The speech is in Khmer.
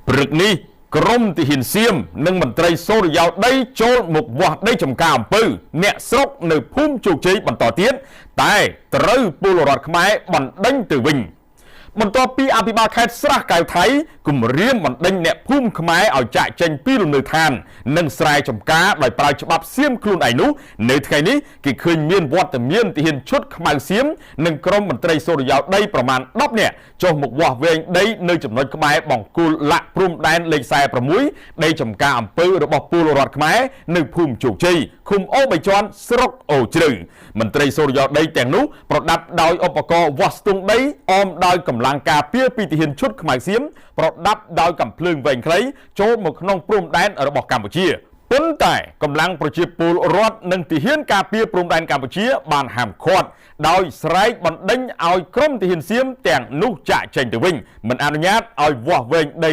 ព្រឹកនេះក្រមទាហានសៀមនិងមន្ត្រីសូរិយោដីចូលមកវាស់ដីចំការអំពៅអ្នកស្រុកនៅភូមិជោគជ័យបន្តទៀតតែត្រូវពលរដ្ឋខ្មែរបណ្ដេញទៅវិញ។ បន្ទាប់ពីអភិបាលខេត្តស្រះកែវថៃគម្រាមបណ្ដេញអ្នកភូមិខ្មែរឲ្យចាក់ចេញពីលំនៅឋាននិងស្រែចម្ការដោយប្រើច្បាប់សៀមខ្លួនឯងនោះនៅថ្ងៃនេះគេឃើញមានវត្តមានទាហានឈុតខ្មៅសៀមនិងក្រុមមន្ត្រីសូរិយោដីប្រមាណ10នាក់ចុះមកវាស់វែងដីនៅចំណុចក្បែរបង្គោលលាក់ព្រំដែនលេខ46ដីចម្ការអំពៅរបស់ពលរដ្ឋខ្មែរនៅភូមិជោគជ័យឃុំអូបីជាន់ស្រុកអូជ្រៅមន្ត្រីសូរិយោដីទាំងនោះប្រដាប់ដោយឧបករណ៍វាស់ស្ទង់ដីអមដោយកម្លាំងការពារពីទាហានឈុតខ្មៅសៀមប្រដាប់ដោយកាំភ្លើងវែងខ្លីចូលមកក្នុងព្រំដែនរបស់កម្ពុជាប៉ុន្តែកម្លាំងប្រជាពលរដ្ឋនិងទាហានការពារព្រំដែនកម្ពុជាបានហាមឃាត់ដោយស្រែកបណ្ដេញឲ្យក្រុមទាហានសៀមទាំងនោះចាក់ចេញទៅវិញមិនអនុញ្ញាតឲ្យវាស់វែងដី